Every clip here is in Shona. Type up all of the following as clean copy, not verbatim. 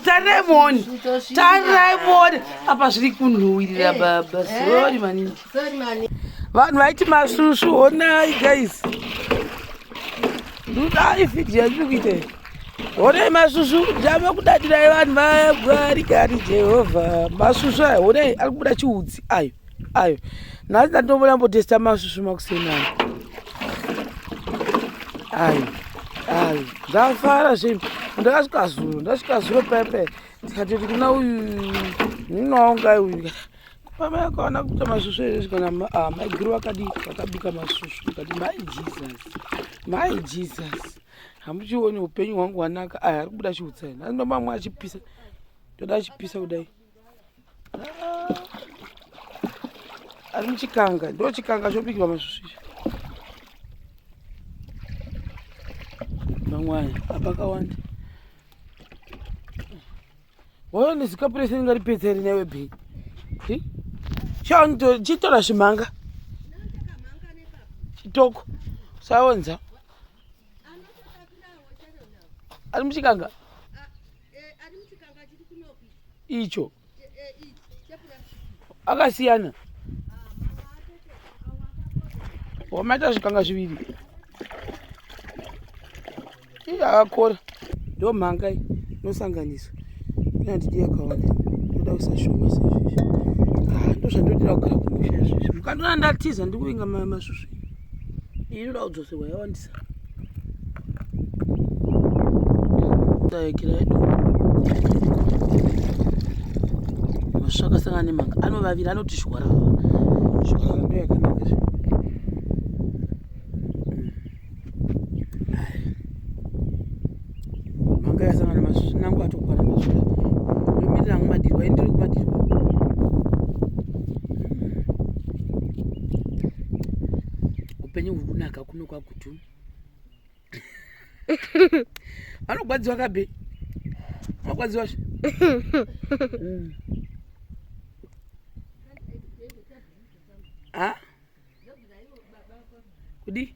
Tarirai muone, tarirai muone apa zviri kunhuwirira eh, baba. Eh. Sorry maningi, vanhu vaiti masvusvu. Honai guys, ndudai vhidhiyo yandiri kuita iyi. Honai masvusvu, ndava kudadirai vanhu vamwari Jehovha. Masvusvu aya honai ari kubuda chiutsi ayo ayo. Nhasi ndandomboda mbotesta masvusvu makuseni ayo ayo ayo. Ndafara zve, ndakasvika zuro, ndasvika zuro paya paya, ndikatoti kuna uyu ninaongai uyu, pamai akaona kuita masvusvu here kana ah, maiguru vakadii, vakabika masvusvu. Ndikati my Jesus, my Jesus, hamuchioni upenyu hwangu hwanaka. Aya ari kubuda chiutsi aya, nhasi ndomamwe achipisa, ndoda achipisa kudai. Ah, ari muchikanga, ndo chikanga chobikirwa masvusvu ichi. Mamwe aya apakawanda. Wayo nezikapu rese ringaripedza here newe bhei? Chitora zvimhanga chitoko saonza ari muchikanga icho akasiyana. Wamaita zvikanga zviviri, iye akakora. Ndo mhanga iyi inosanganiswa, inandidi yakawanda, ndoda kusashoma sezvizvi. Ah, ndo zvandodira kugara kumusha izvizvi. Mukandiona ndatiza, ndikuvinga masvusvu. Iyi inoda kudzoserwa, yawandisa. Taekera yedu masvusvu akasangana nemhanga anovavira, anoti shwarara shwarara, ndo yakanaka zve. Mhanga yasangana masvusvu nangu atokwana masvusvu. Ndomirira hangu madirwa, indiri kumadirwa. Upenyu huri kunaka kuno kwaGutu. Vanogwadziwa kabe, vanogwadziwa zve. Ha, kudi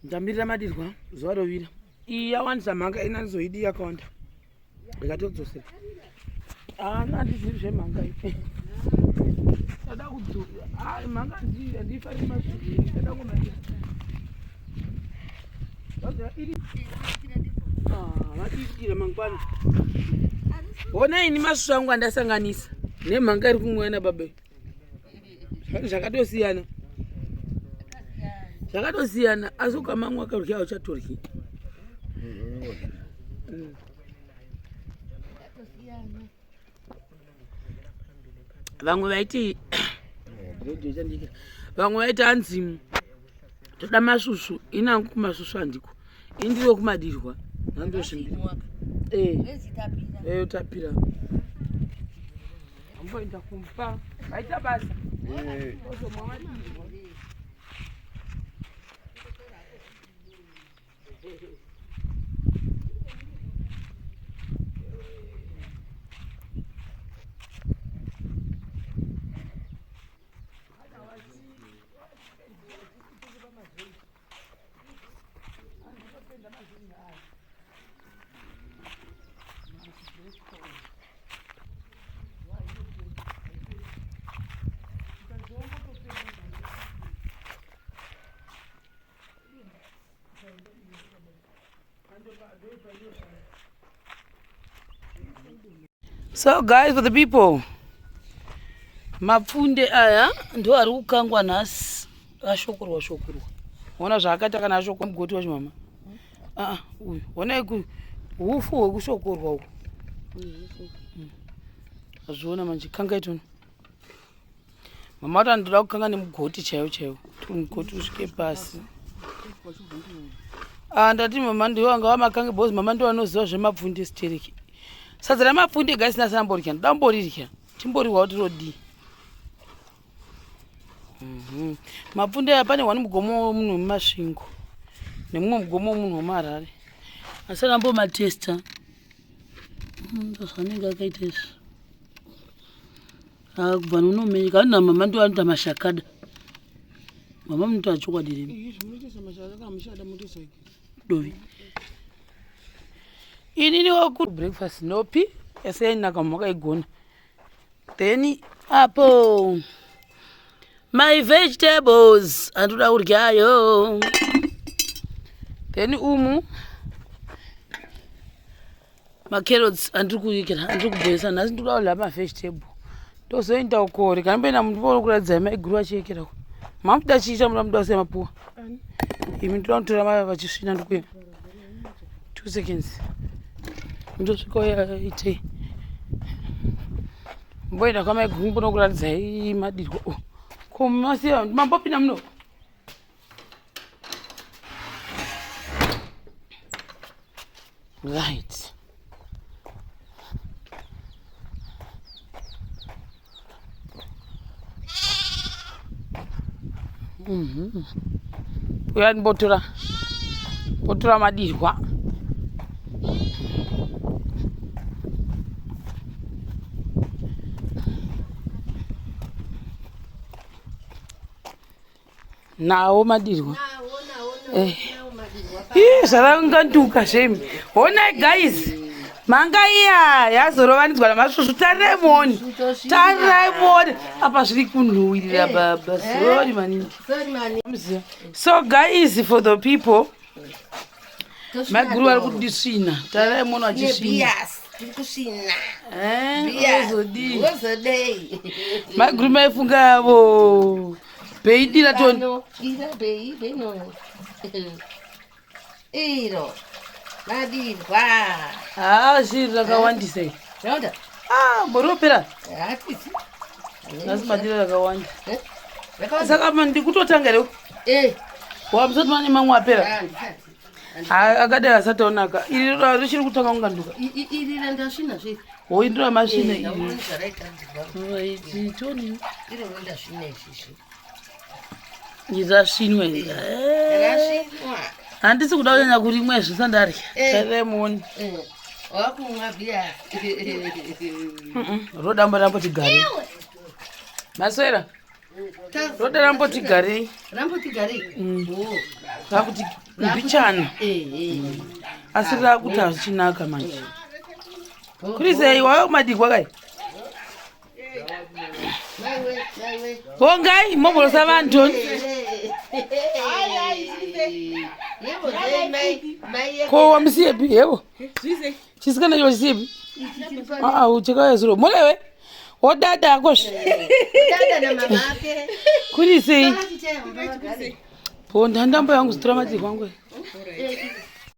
Ndamirira madirwa, zuva rovira. Iyi yawandisa mhanga, ina ndizoidi yakawanda, ndikatodzosera. Ana handizivi zvemhanga iyi, ndada kudzora mhanga, handifariri mazviri, ndada kumadira vadikira mangwana. Hona ini masvusvu angu andasanganisa nemhanga iri kumwiwa nababa zvakatosiyana, zvakatosiyana, asi ukamamwa akarya auchatoryi. Vamwe vaiti vamwe vaiti hanzi toda masvusvu, inangu kumasvusvu handiko, indiro kumadirwa nandosvimbira tapira. Amboenda kumba, vaita basa. Ozomwa madirwa. So guys, for the people, mapfunde aya ndo ari kukangwa nhasi, ashokorwa shokorwa. Ona zvaakaita kana ashokwa mugoti wacho mama. Ah, uyu honai hufu hwekushokorwa uku. Azviona manje, kanga itona. Mama vati anotoda kukanga nemugoti chaiwo chaiwo, kuti mugoti usvike pasi. Ah, ndati mama ndiwo anga vamakange because mama ndiwo anoziva zvemapfunde stereki. Sadza remapfunde guys, nasamborya, ndoda kumborirya. Timborirwa kuti rodii. Mapfunde aya pane wani mugomo wemunhu wemuMasvingo nemumwe mugomo wemunhu wemuHarare. Asi akambomatesta. Ndozvaanenge akaita izvi. Ah, kubva unomenyeka vanhu mama ndiwo anoita mashakada. Mama munotaura chokwadi remi. Dovi. Inini waku breakfast nopi yese yainaka makaigona. Then apo my vegetables andoda kudyayo. Then umu macarrots andiri kuikira andiri kubhoisa nhasi ndikuda kudya mavegetable ndozoenda uko rega ndimboenda mundipono kuratidzai maiguru vachiekera uko mamuda chiita muda muda kusai mapuwa imi ndoda kutora maya vachisvina ndikuenda two seconds ndosvika itei mboenda kwamaiguru mbono kuratidzai madirwa oh. ko masiya mambopinda muno Right. Mhm. Uya ndimbotora botora madirwa. Nawo madirwa. Eh. Ii zvaranganduka shame. Honai guys. Manga iya yazorovanidzwa namasvusvu tarirai muone. Tarirai muone. Apa zviri kunhuwirira eh. baba. Sorry eh. maningi. Sorry So guys for the people. Maiguru vari kudisvina. Tarirai muone vachisvina. Kusvina. Eh, ozodii. Ozodei. Maiguru maifunga yavo. Beidira toni. Pano, dira bei beno. Iro. Madirwa. Ah, shiri rakawandisa iri. Raunda. Ah, moropera. Hatisi. Nhasi madira rakawanda. Eh? Rakawanda. Saka ndikutotanga here? Eh. Wamusati mane mamwe apera. Ah, ndisati. Ah, akadai asati aonaka. Iri richiri kutanga kunganduka. Iri randasvina zve. Hoi ndiro masvina Eh, iri. ndaona zvaraita ndibva. Right, toni. Iro randasvina izvizvi. Irasvinwa iri. Rasvinwa. Handisi kuda kunyanya kurimwa izvi sandarya. Eh. Tarirai muone. Eh. Wakumwa bia. Rodamba ramboti garei. Maswera. Roda ramboti garei. Ramboti garei. Oh. Rakuti mbichana. Eh, eh. Asi rakuti hazvichinaka manje. Kurisei wava kumadikwa kai. Maiwe, maiwe. Hongai mobolosa vantu. Ko wamusiyepi yebo. Chisikana icho chisiyepi. Ah, uchakauya zuro. Molewe. Wodada akoshe. Kurisei. Po ndandambo yangu zitora madikwa angu.